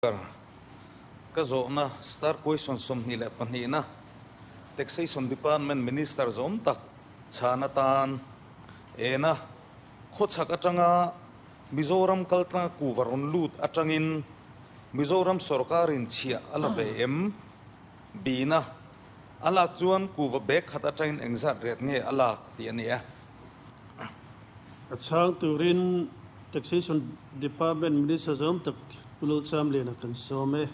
Ka zawhna Star Question 22 na Taxation Department Minister zawm tak chhan atan ena khawchhak atanga Mizoram kaltlanga kuva rawn lut atangin Mizoram sawrkarin chhiah a la ve em? Bina a lak chuan kuva bag khat atangin engzat ret nge a lak tih a ni e. A chhang turin Taxation Department Minister zawm tak Pu Lalchamliana kan sawm e.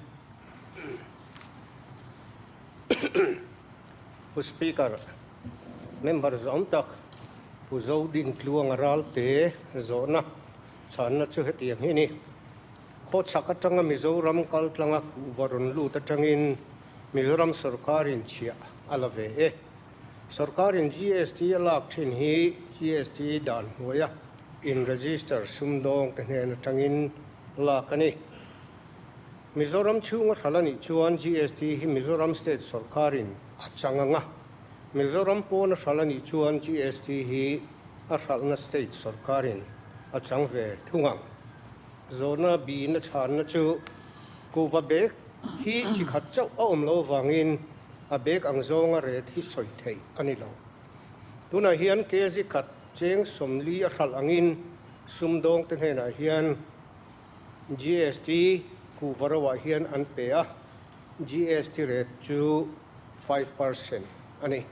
Pu Speaker, Member zawm tak Pu Zodintluanga Ralte zawhna chhanna chu hetiang hi a ni. Khawchhak atanga Mizoram kaltlanga kuhva rawn lut atangin Mizoram sawrkarin chhiah a la ve e. Sawrkarin GST a lak thin hi GST dan hnuaia in register sumdawng te hnen atangin lak a ni. Mizoram chhunga hral a nih chuan GST hi Mizoram State sawrkarin a chang ang a, Mizoram pawna hral a nih chuan GST hi a hralhna State sawrkarin a chang ve thung ang. Zawhna bihna chhanna chu kuhva bag hi chi khat chauh a awm lo avangin A bag ang zawnga ret hi sawi theih a ni lo. Tunah hian kg khat cheng 40 a hralh angin sumdawngte hnenah hian GST kuhva roah hian an pe a, GST rate chu 5% a ni.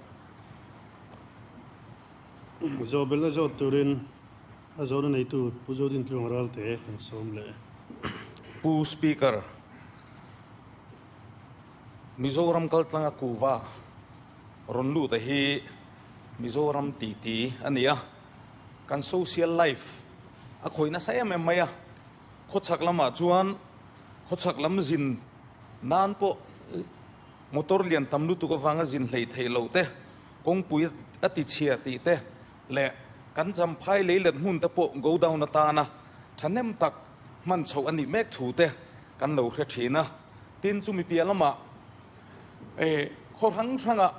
Zawhbelna zawt turin a zawhna neitu Pu Zodintluang Ralte kan sawm leh. Pu Speaker, Mizoram kaltlanga kuhva rawn lut a hi Mizoram titi a ni a, kan social life a khawih nasa em em mai a, khawchhak lamah chuan khawchhak lam zin nan pawh motor lian tam lutuk avanga zin hlei theih loh te, kawngpui a ti chhia tih te leh kan champhai leilet hmun te pawh godown atana thahnem tak hman chhoh a nih mek thu te kan lo hre thin a. Tin, chumi piah lamah khaw hrang hrangah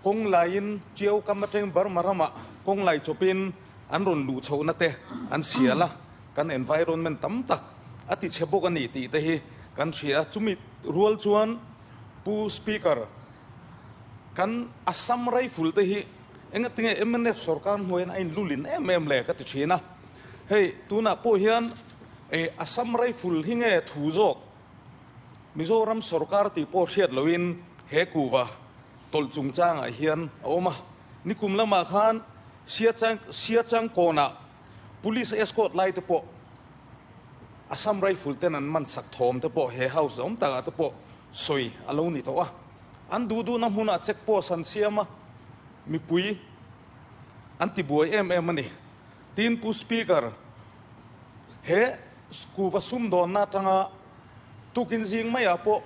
kawng laiin Tiau kam atangin Burma ramah kawng lai chawpin an rawn luh chhohna te an sial a, kan environment tam tak a ti chhe bawk a ni tih te hi kan hria a. Chumi rual chuan Pu Speaker, kan Assam Rifle te hi engatinge mnf sorkar hnuaiin a inlulin em em le ka ti thin a. Hei, tunah pawh hian Assam Rifle hi nge thu zawk Mizoram sorkar tih pawh hriat loin he kuhva tawlh chungchangah hian a awm a. Nikum lamah khan Siachang kawnah Police escort lai te pawh Assam Rifle ten an man sak thawm te pawh he house awm takah te pawh sawi a lo ni tawh a. An duh duhna hmunah check post an siam a, mipui an tibuai em em a ni. Tin, Pu Speaker, he kuhva sumdawnna atanga tukin zing maiah pawh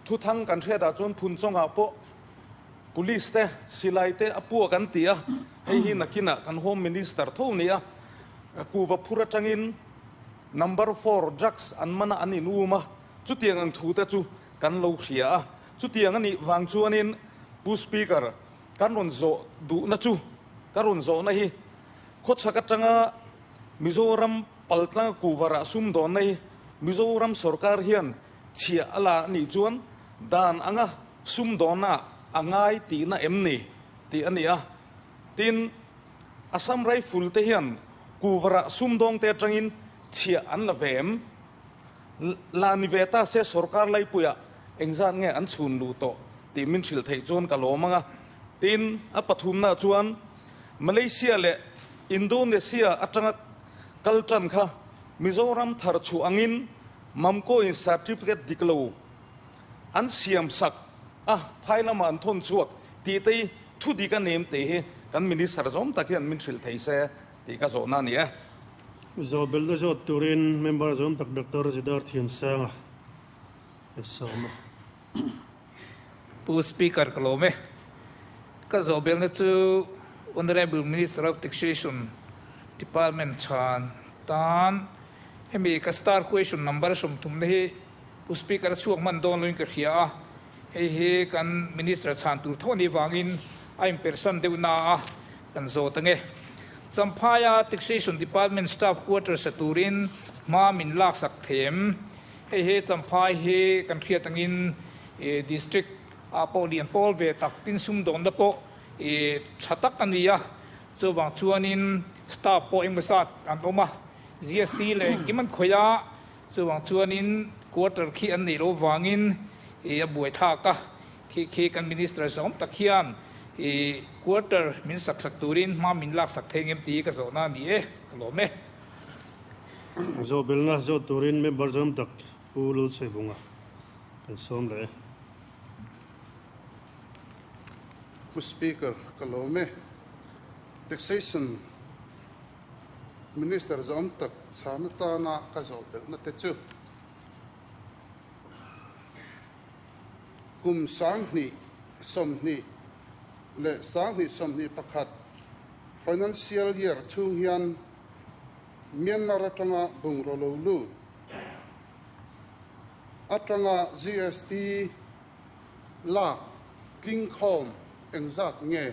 thuthang kan hriatah chuan Phunchawngah pawh Police te, silai te a puak an ti a, hei hi nakinah kan Home Minister tho ni a, kuhva phur atangin number four drugs an man a an in um a, chutiang ang thu te chu kan lo hria a, chutiang a nih vang chuanin Pu Speaker, Kan rawn zawh duhna chu ka rawn zawhna hi khawchhak atanga Mizoram paltlanga kuhvarah sumdawnna hi Mizoram sorkar hian chhiah a la anih chuan dan anga sumdawnna a ngai tihna em ni tih a ni a. Tin, Assam Rifle te hian kuhvarah sumdawngte atangin chhiah an la ve em? La ni ve ta se sorkar laipuiah engzat nge an chhun luh tawh tih min hrilh theih chuan ka lawm ang a. Tin, a pathumnaah chuan Malaysia leh Indonesia atanga kal tan kha Mizoram thar chhuah angin Mamco-in certificate dik lo an siam sak a, phai lamah an thawn chhuak tih te hi thu dik a nem tih hi kan Minister zawm tak hian min hrilh thei se tih ka zawhna a ni e. Zawhbelna zawt turin member zawm tak Doctor Zidar Thiamsanga a sawm a. Pu Speaker ka lawm e. Ka zawhbelna chu Honourable Minister of Taxation Department chhan tan hemi ka star question number 30 na hi Pu Speaker a chhuak hman dawn loin ka hria a, hei hi kan Minister chhan tur tho a nih vangin a inpersan deuh na a kan zawt ange. Champhaia Taxation Department Staff Quarters a turin Hma min laksak thei em? Hei hi Champhai hi kan hriat angin District ah pawh lian pawl ve tak tin sumdawnna pawh tha tak a ni a, chuvang chuanin staff pawh engemaw zat an awm a, GST leh engkim an khawih a, chuvang chuanin quarter khi an neih loh vangin a buaithlak a, khi khi kan Minister zawm tak hian quarter min sak sak turin hma min laksak thei ngem tih ka zawhna a ni e, ka lawm e. Zawhbelna zawh turin member zawm tak Pu Lulsevunga kan sawm leh e. Pu Speaker, ka lawm e. Taxation Minister zawm tak chhan atana ka zawhbelhna te chu kum 2020 leh 2021 Financial Year chhung hian Myanmar atanga bungraw lo lut atanga GST lak tlingkhawm engzat nge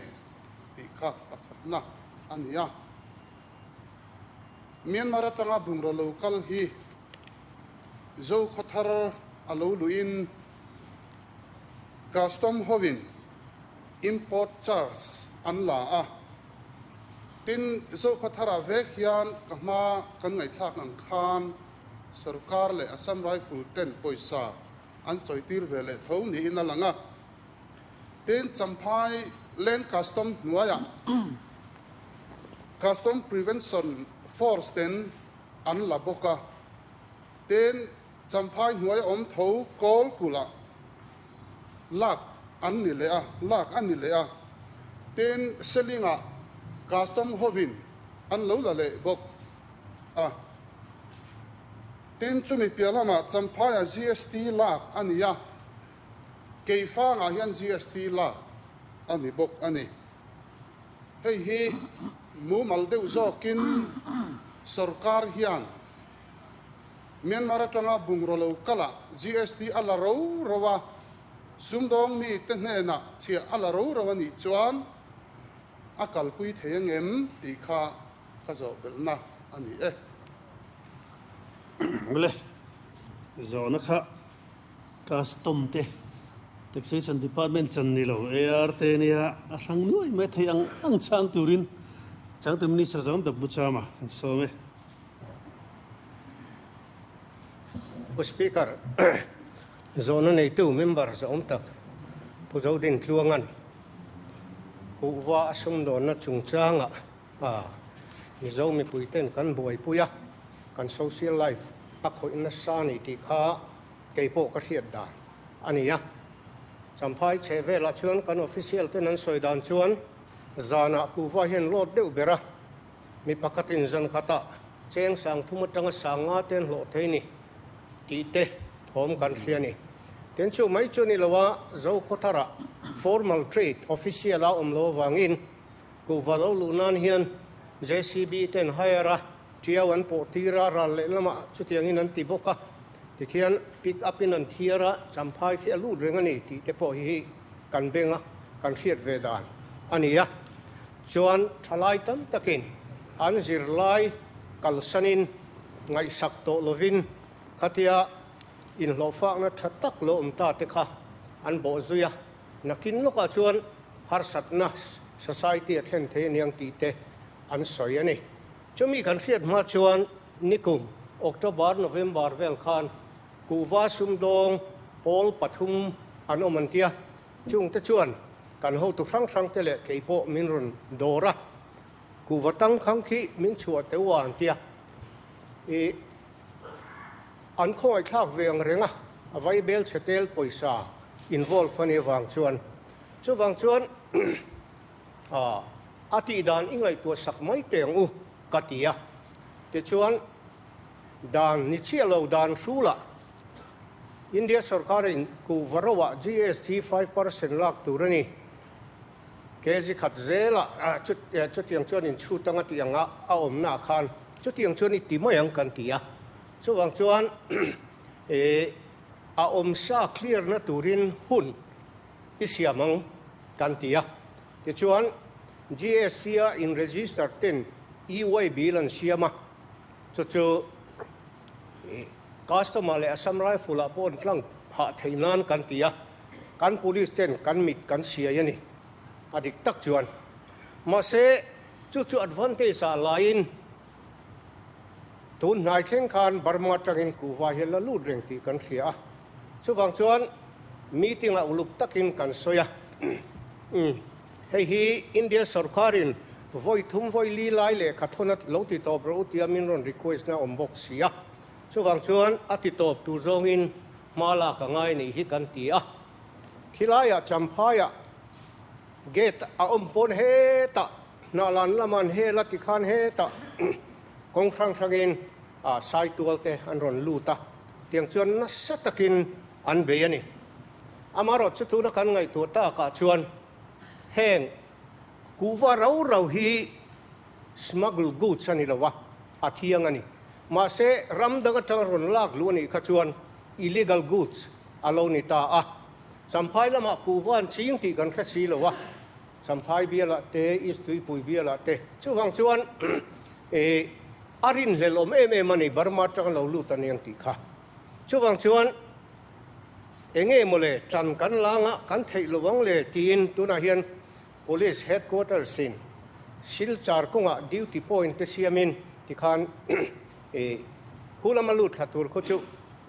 tih kha pakhatna a ni a. Myanmar atanga bungraw lo kal hi Zokhawthar a lo luhin Custom hoin import charge an la a. Tin, Zokhawthara vek hian ka hma kan ngaihthlak ang khan sorkar leh Assam Rifle ten pawisa an chawitir ve leh tho niin a lang a. Tin, Champhai Land Custom hnuaiah Custom Prevention Force ten an la bawk a. Tin, Champhai hnuaia awm tho Kawlkulh-ah lak an ni leh a, lak a ni leh a. Tin, Seling-ah custom hovin an lo la leh bawk a. Tin, chumi piah lamah Champhaiah GST lak a ni a, Keifangah hian GST lak a ni bawk a ni. Hei hi mumal deuh zawkin sorkar hian Myanmar atanga bungraw lo kalah GST a la ro ro a, sumdawng mite hnenah chhiah a la ro ro a nih chuan a kalpui thei angem tih kha ka zawh belhna a ni e. Mawle, zawhna kha Custom te, Taxation Department chan ni lo, AR te nia a hrang nuai mai thei ang ang chhang turin Changtu Minister zawng tak Bu Chama an sawm e. Pu Speaker, zawhna neitu member zawhawm tak Pu Zodin Tluangan kuhva a sumdawnna chungchangah Mizo mipuiten kan buaipui a, kan social life a khawih nasa a ni tih kha kei pawh ka hriat dan a ni a. Champhai chhe velah chuan kan official ten an sawi dan chuan zanah kuhva hian load deuh ber a, Mi pakhatin zan khatah cheng sang thum atanga sang nga te an hlawh thei ni tih te thawm kan hria ni. Tin chu mai chu ni lo a, Zokhawtharah formal trade official a awm lo avangin kuhva lo luh nan hian JCB ten hire a, tiau an pawh tir a, ral leh lamah chutiangin an ti bawk a, tikhian pick up in an thiar a, champhai khi a lut reng a ni tih te pawh hi kan beng a, kan hriat ve dan a ni a. Chuan thalai tam takin an zirlai kalsanin ngaihsak tawh lovin khatia inhlawhfakna tha tak lo awm ta te kha an bawh zui a, nakin lawkah chuan harsatna society a thlen thei aniang tih te an sawi a ni. Chumi kan hriat hma chuan nikum October, November vel khan kuhva sumdawng pawl pathum an awm an tia. Chungte chuan kan hotu hrang hrangte leh kei pawh min rawn dawr a, kuhva tangkhang khi min chhuah teuh a an ti a. I an khawngaihthlak ve ang reng a, a vaibel chhe tel pawisa involve a nih avang chuan. Chuvang chuan a tih dan i ngaihtuah sak mai teh ang u ka ti a. Tichuan dan ni chiah lo dan hrulah India sorkarin kuhva roah GST 5% lak tur a ni. Kg khat zelah chutiang chuan inchhut anga tih anga a awmnaah khan chutiang chuan i ti mai ang kan ti a. Chuvang chuan a awmsa clear na turin hun i siam ang kan ti a. Tichuan GST a in register ten e-way bill an siam a, chu chu. Customer leh Assam Rifle ah pawh an tlang phah theih nan kan ti a, kan police ten kan mit kan siai a ni a dik tak chuan. Mahse, chu chu advantage ah laiin tun hnai thleng khan Burma atangin kuhva hi a la lut reng tih kan hria a, chuvang chuan meeting ah uluk takin kan sawi a. Hei hi India sorkarin vawi thum vawi li lai lehkha thawn a lo ti tawp rawh u tia min rawn request na awm bawk si a. Chuvang chuan a ti tawp tur zawngin hma lak a ngai nih hi kan ti a. Khilaiah Champhaiah gate a awm pawn hetah Hnahlan laman hel a ti khan hetah kawng hrang hrangin Saitual te an rawn lut a, tiang chuan nasa takin an bei a ni. Amaherawh chu tuna kan ngaihtuah takah chuan heng kuhva rau rau hi smuggle goods a ni lo a, a thiang a ni. Mahse, ram dang atanga rawn lak luh a nih kha chuan illegal goods a lo ni ta a. Champhai lamah kuhva an ching tih kan hre si lo a, Champhai bialah te, East Tuipui bialah te. Chuvang chuan eh a rinhlelh awm em em a ni, Burma atanga lo lut a niang tih kha. Chuvang chuan enge mawle tan kan lang a, kan theih lo ang le tiin tunah hian Police Headquarters in Silchar kawngah duty point te siamin tikhan eh hu lama lut thla tur khu chu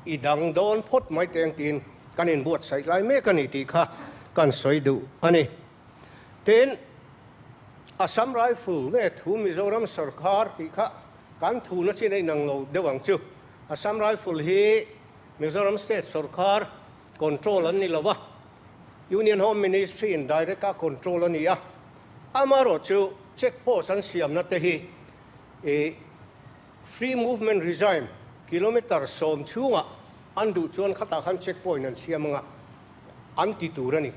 i dang dawn phawt mai teng tiin kan inbuatsaih lai mek a ni tih kha kan sawi duh a ni. Tin, Assam Rifle nge thu Mizoram sorkar tih kha kan thu na chin a inang lo deuh ang chu. Assam Rifle hi Mizoram state sorkar control an ni lo va, Union Home Ministry in direct a control a ni a. Amaherawh chu check post an siamna te hi ih free movement regime kilometre 10 chhungah an duh chuan khatah khan check point an siam anga an ti tur a ni.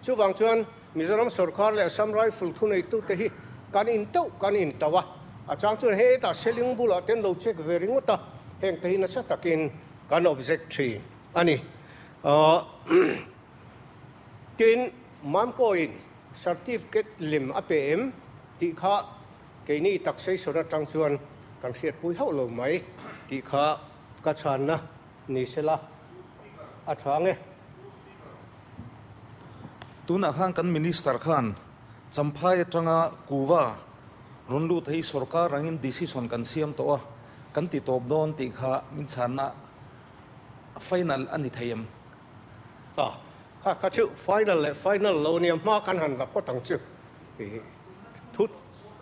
Chuvang chuan Mizoram sorkar leh Assam Rifle thuneitute hi kan intauh kan intauh a, a chang chuan hetah Seling bulah te an lo check ve ringawt a, heng te hi nasa takin kan object thin a ni. Tin, Mamkawiin certificate lem a pe em tih kha keini taxation atang chuan kan hriatpui hauh lo mai tih kha ka chhanna ni sela a tha nge. Tunah khan kan Minister khan Champhai atanga Kuva rawn lut hi sorkar angin decision kan siam tawh a, kan ti tawp dawn tih kha min chhanna final a ni thei em? A, kha kha chu final leh final lo nia hma kan han la phawt ang chu thut.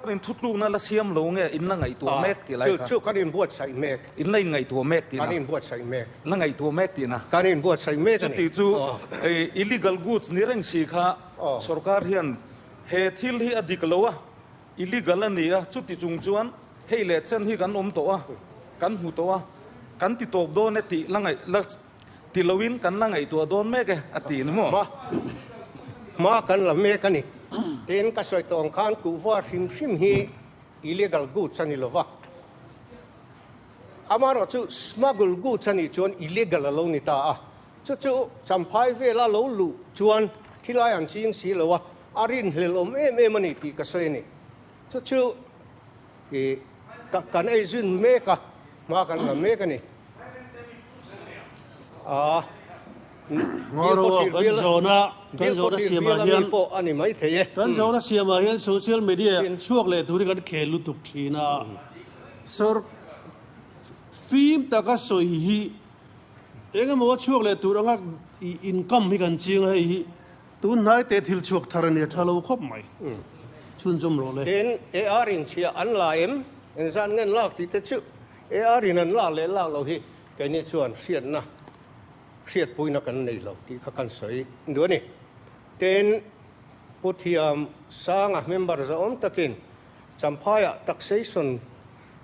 Kan in thutlukna la siam lo nge in la ngaihtuah mek tih lai kha. Chu chu kan inbuatsaih mek. In la inngaihtuah mek tihna. Kan inbuatsaih mek. La ngaihtuah mek tihna. Kan inbuatsaih mek a ni. Chuti chu illegal goods ni reng si kha sorkar hian he thil hi a dik lo a, illegal a ni a, chuti chung chuan hei leh chen hi kan awm tawh a, kan hmu tawh a, kan ti tawp dawn e tih la ngaih la Ti loin kan la ngaihtuah dawn mek e, a ti ni maw? Hma, hma kan la mek a ni. Tin, ka sawi tawh ang khan kuhva hrim hrim hi illegal goods a ni lo va. Amaherawh chu smuggle goods a nih chuan illegal a lo ni ta a. Chu chu Champhai vela lo luh chuan khilai an ching si lo a, a rinhlelh awm em em a ni tih ka sawi a ni. Chu chu i kan ei zun mek a, hma kan la mek a ni. A Kan zawhna kan zawhna siamah hian pawh a ni mai thei e. Kan zawhna siamah hian social media chhuak leh turin kan khel lutuk thin a. Sir, fim taka sawi hi engemaw a chhuak leh tur anga income hi kan ching a, hei hi tun hnai te thil chhuak thar a nia tha lo khawp mai. Chhunzawm rawh le. Tin, AR in chhia an la em? Engzat ngen lak tih te chu AR in an lak leh lak lo hi keini chuan hriatna, hriatpuina kan nei lo tih kha kan sawi duh a ni. Tin, Pu Thiam Sanga member zahawm takin Champhaiah taxation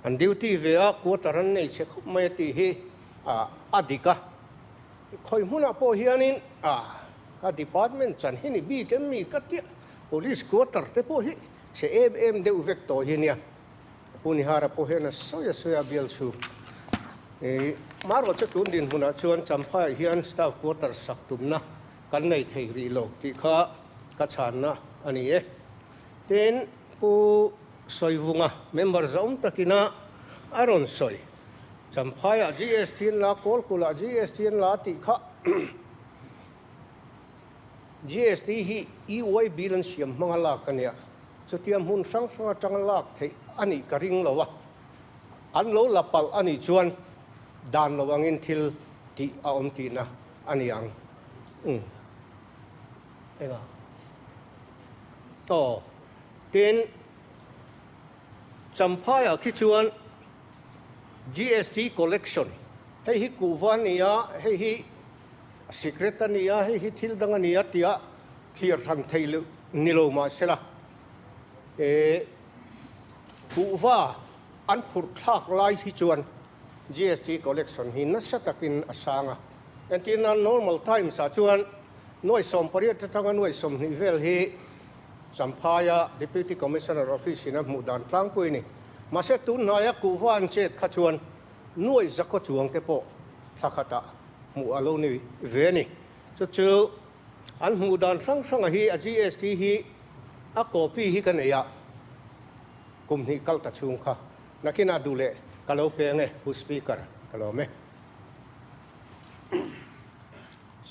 an duty ve a, quarter an nei chhe khawp mai a tih hi a dik a. Khawi hmunah pawh hianin ka department chan hi ni bik em mi ka tia, police quarter te pawh hi chhe em em deuh vek tawh hi nia. Pu Nihara pawh hian a sawi a sawi a bial chhung. Ih, marawh chu tun dinhmunah chuan Champhaiah hian staff quarter sak tumna kan nei thei rih lo tih kha ka chhanna a ni e. Tin, Pu Sawivunga member zawm takina a rawn sawi. Champhaiah GST an la, Kawlkulhah GST an la tih kha GST hi EY bill an siam hmanga lak a nia. Chutia hmun hrang hrang atanga lak theih a nih ka ring lo a, an lo la palh a nih chuan dan lo angin thil tih a awm tihna a ni ang. Umm. Enga? Aw. Tin, Champhaiah khi chuan GST collection, hei hi kuhva a ni a, hei hi secret a ni a, hei hi thil dang a ni a tia thlir hran thei loh ni lo mah sela, eh, kuhva an phurh thlak lai hi chuan GST collection hi nasa takin a sang a. Entirna normal times ah chuan nuai 18 atanga nuai 20 vel hi Champhaia Deputy Commissioner Office in a hmuh dan tlangpui a ni. Mahse tun hnaia kuhva an chet kha chuan nuai zakhaw chuang te pawh thla khatah hmuh a lo ni ve a ni. Chu chu an hmuh dan hrang hranga hi a GST hi a copy hi ka nei a, kum hnih kal ta chhung kha nakinah duh leh ka lo peng e, Pu Speaker, ka lawm e.